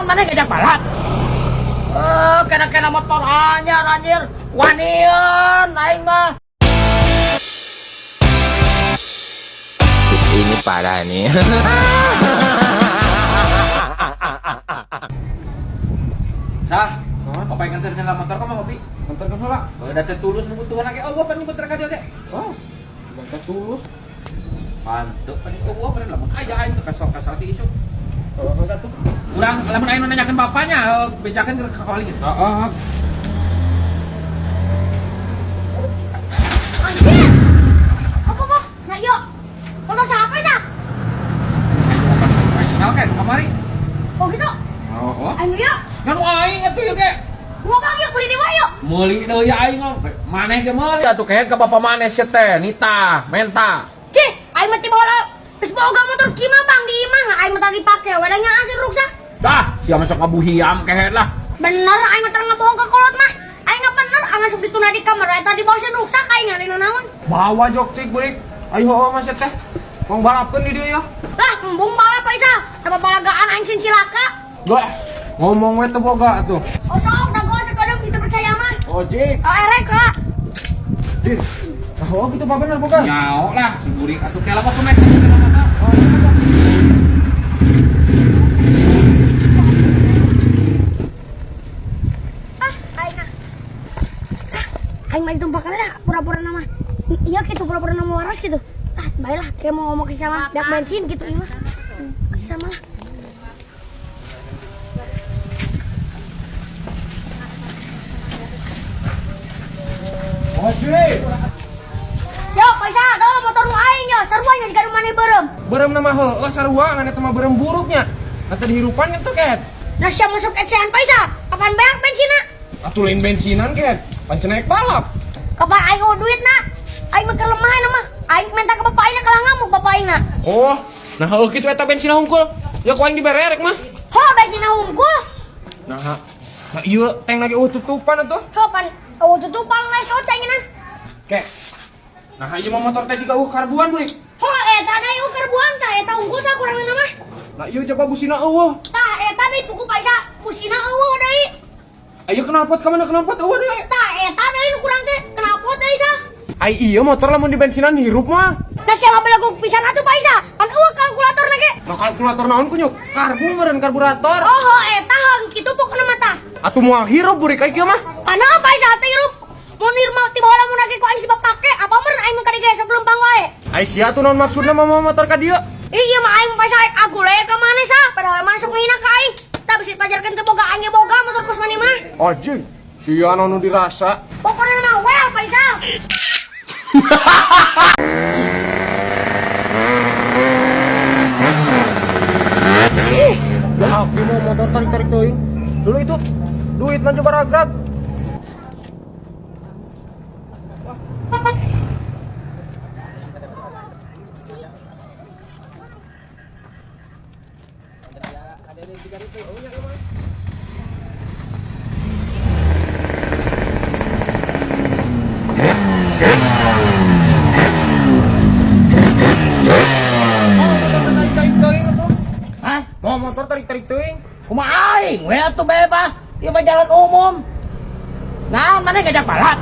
Maneh ngajak balap? Eh, kena-kena motor anyar anjir. Wanian aing mah. Ini parah nih. Sah, apa yang nganter dalam motor kamu ngopi? Nganter ke heula. Udah tulus nu butuhan lagi. Oh, pan nyebut ka dia teh. Oh, nganter tulus. Pantu pan eueuh pan lamun aya aing teh kasal-kasal ti isuk. Oh, enggak tuh. Urang lamun aing nu nanyakeun bapaknya, bejakeun ke kawali gitu. Heeh. Anjir. Apa apa? Nah, yuk. Motor siapa sah? Aing bukan aing sal kan kamari. Oh gitu. Oh, oh. Ayo yuk. Kan aing atuh ieu ge. Ngomong yuk beli di yuk. Meuli deui aing mah. Maneh ge meuli atuh kayak ke bapak maneh sia teh, nita, menta. Cih, aing mah tiba lah. Terus boga motor kima bang di imah, nah, aing mah tadi dipake, wadahnya asir rusak. Dah, sia masuk ngabuhiam kehed lah. Bener, aing mah ngebohong ke kolot mah. Aing nggak bener, aing masuk dituna di kamar, aing tadi bawa rusak, aing nggak naon. Bawa jok cik burik. Ayo heuh mah teh. Mau balapkeun di dieu ya. Lah, embung balap Pak Isa. Apa balagaan aing sing cilaka. Wah, ngomong we teu boga atuh. Oh sok, dah gua sekarang kita percaya mah. Oh, jik. Oh erek lah. Jik. Nah, oh gitu apa bener boga? Nyao lah, si burik atuh kayak apa pemain motor. Oh, iya, iya. Ah, aing ah. Ah, aing mah ditumpakan dah pura-pura nama. Iya gitu pura-pura nama waras gitu. Ah, baiklah, kayak mau ngomong ke sama pihak bensin gitu iya mah. Sama lah. Oh, jik. Yo, Pak Isa, do motor nu aing yo, sarua nya jiga nu maneh beureum. Beureum nama heueuh sarua ngan eta mah beureum buruknya. Nah, tadi hirupan itu ket. Nah, siap masuk ecean Pak Isa. Kapan banyak bensinna? Atuh lain bensinan ket. Pancen naik balap. Kapan aing eueuh duitna? Aing mah keur lemah mah. Aing minta ke bapak aing kalah ngamuk bapak aing na. Oh, nah heueuh kitu eta bensin hungkul. Ya ku aing dibere rek mah. Ho, bensinna hungkul. Nah, nah ieu tank lagi eueuh tutupan atuh. Ho, pan eueuh tutupan lain soca nya. Kek. Nah, ieu mah motor teh jiga eueuh karbuan burik. Ho, eta deui eueuh karbuan tah eta hungkul sakurangna mah. Nah, ieu coba busina eueuh. Tah eta deui puku Pak Isa, busina eueuh deui. Ayo knalpot ka mana knalpot eueuh deui. Tah eta deui nu kurang teh, knalpot deui sa. Ai ieu motor lamun di bensinan hirup mah. Nah siapa belagu pisan atuh Pak Isa? Pan eueuh kalkulatorna ge. Nah kalkulator naon kunyuk? Karbu meureun karburator. Oh, ho, eta hang kitu pokona mah tah. Atuh moal hirup burik ai kieu mah. Pana Pak Isa teh hirup. Mun hirup mah tiba heula mun lagi ku aing sebab pake, apa meureun aing mun ka dieu sebelum pang wae. Ai sia tuh naon maksudna mah motor ka dieu? Iya mah aing Pak Isa agul we ka maneh sa, padahal masuk ngehina ka aing. Tah bisi pajarkeun teu boga aing ge boga motor kos maneh mah. Anjing, sia naon nu dirasa. Pokona mah well Pak Isa. Ya aku mau motor tarik-tarik teuing. Dulu itu duit mah coba ragrag. Tarik-tarik teuing atuh. Hah? Mau motor tarik-tarik teuing. Kumaha aing we atuh bebas. Ieu mah jalan umum. Naon maneh ngajak balap?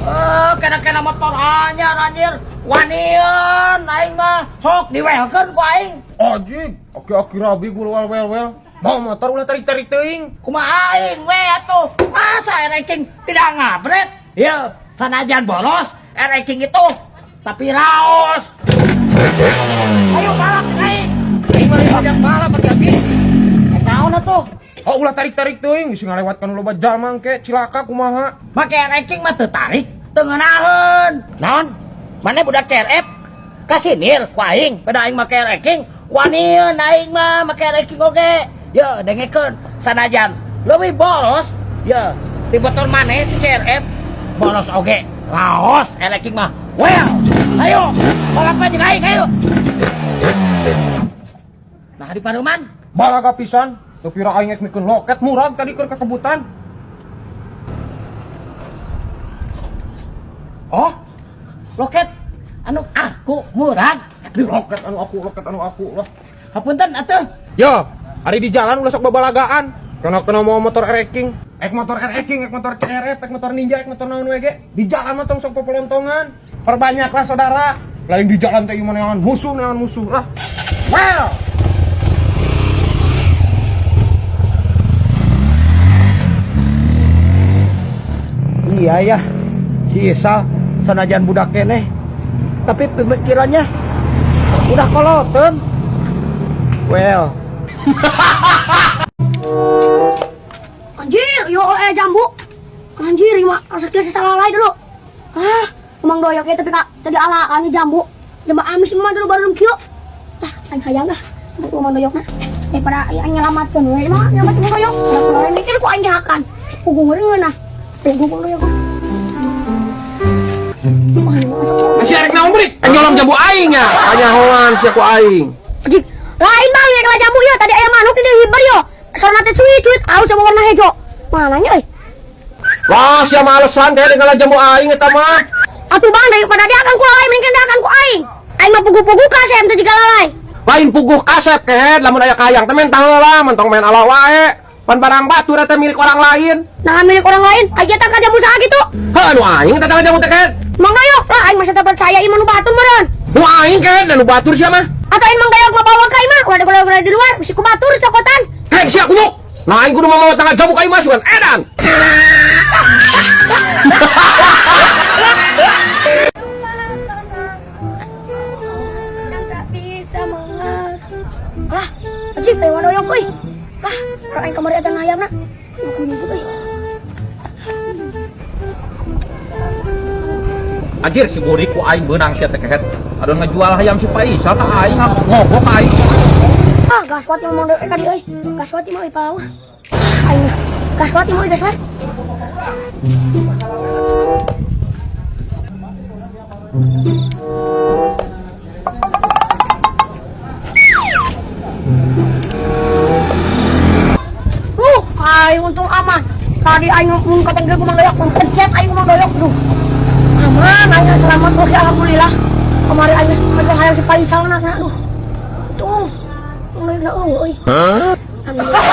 Eh, kena-kena motor anyar anjir. Wanian aing mah. Sok diwelkeun ku aing. Anjing, aki-aki rabi gua wel wel wel. Mau motor ulah tarik-tarik teuing. Kumaha aing we atuh. Masa ranking tidak ngabret? Ya, sanajan bolos, ranking itu tapi raos. Ayo balap aing. Aing mah ngajak balap atuh. Eh, naon atuh? Oh ulah tarik-tarik teuing, geus ngalewatkan loba jalma engke cilaka kumaha. Make ranking mah teu tarik, teu ngeunaheun. Naon? Maneh budak CRF? Kasinir ku aing, pada aing make ranking, wanieun aing mah make ranking oge. Ye, dengekeun sanajan leuwih bolos, ye, di motor maneh di CRF bolos oge. Laos ranking mah. Well, ayo, balap jeung aing ayo. Nah di paruman Balaga pisan, teu pira aing ek mikeun loket murag tadi keur kakebutan. Oh, loket anu aku murag. Di loket anu aku, loket anu aku lah. Hapunten atuh. Yo, Ari di jalan ulah sok babalagaan. Kena-kena mau motor ereking. Ek motor ereking, ek motor CRF, ek motor Ninja, ek motor naon we ge. Di jalan mah tong sok popolontongan. Perbanyaklah saudara. Lain di jalan teh ieu neangan musuh, neangan musuh lah. Well. Iya ya, si Isal sanajan budak keneh, tapi pemikirannya udah koloten. Well, Anjir, yo jambu. Anjir, ima rezeki salah lain dulu. Ah, emang doyok ya tapi kak tadi ala ani jambu. Jambu amis mah dulu baru kieu. Ah, aing hayang ah. Untuk emang doyokna. Daripada aing nyelamatkeun we mah nyelamatkeun doyok. Udah mikir ku aing dihakan. Puguh ngeureun ah. Puguh doyok. Masih arek naon brik? Nyolong jambu aing nya. Kanyahoan sia ku aing. Anjing, lain bang yang kena jambu ya tadi ayam manuk di hibar yo. Sorna teh cuit cuit aus sama warna hijau. Mananya euy? Wah, sia malesan kayak ngalah jambu aing eta mah. Atuh bang daripada dia akan ku lalai mendingan dia akan ku aing. Aing mah puguh-puguh ka saya teh jiga lalai. Lain puguh kasep kehed lamun aya kahayang teh mentah heula mentong main ala wae. Pan barang batur eta milik orang lain. Nah milik orang lain, aja tak jambu saha gitu. Heuh anu aing eta tangga jambu teh kehed. Mang Dayok lah aing masih percaya ieu mah nu batur meureun. Nu aing kehed nu batur sia mah. Atau aing Mang Dayok mah bawa ka imah, ulah ada di luar, bisi ku batur cokotan. Kehed sia kunyuk. Nah aing kudu mamawa tangga jambu ka imah sugan edan. Yang tak bisa mengatur. Lah, anjing kayak doyok euy. Lah, orang aing kamari eta hayamna. Ku nyebut euy. Anjir si burik ku aing beunang sia teh kehed. Aduh ngajual hayam si Faisal ka aing ngogok ka aing. Ah, gaswat yang Mang Dayok tadi euy. Gaswat mah euy pala mah. Ah, aing mah. Gaswat mah euy gaswat. Aing untung aman. Tadi aing mun kapanggil ku Mang Doyok, mun pencet aing ku Mang Doyok, duh. Aman, aing selamat oke alhamdulillah. Kemarin aing geus hayang si Faisal anakna, duh. Tuh. Mang Doyok na eueuh euy. Alhamdulillah.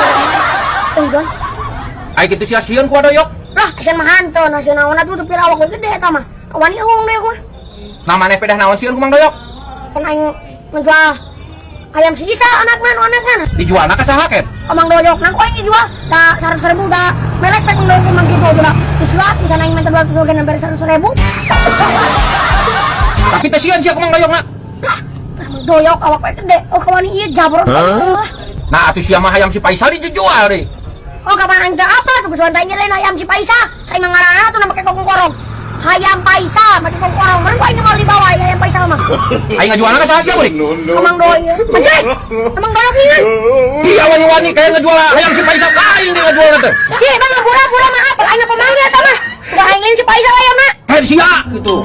Euy, Don. Aing kitu sia sieun ku Doyok. Lah, asian mah hantu, asian naon atuh teu pira awak we gede eta mah. Kawani eueuh Mang Doyok mah. Nah maneh pedah naon sieun ku Mang Doyok? Kan aing ngejual ayam si Isa anakna nu anakna. Dijualna ka saha ket? Mang Doyok nang ku aing dijual da 100.000 da melek pek Mang Doyok emang gitu da. Disuap misalnya aing minta 200 oge nember 100.000. Tapi teh sieun sia ku Mang Doyok na. Lah, Mang Doyok awak we gede. Oh kawani ieu jabro. Nah atuh sia mah hayam si Faisal dijual deui. Oh kapan aing teh apa tuh geus tanya lain hayam si Faisal. Saya mah ngaranna tuh make kokong korong. Hayam Faisal make kokong korong. Meureun ku aing mau dibawa ya hayam Faisal mah. Aing ngajualna ka saha sia burik? Mang Doyok. Anjing. Mang Doyok ieu. Iya wani-wani kayak ngejual hayam si Faisal ka aing dia ngajualna teh. Ih, bang pura-pura maaf, aing pemanggil eta mah. Sudah aing lain si Faisal hayamna. Hei sia gitu.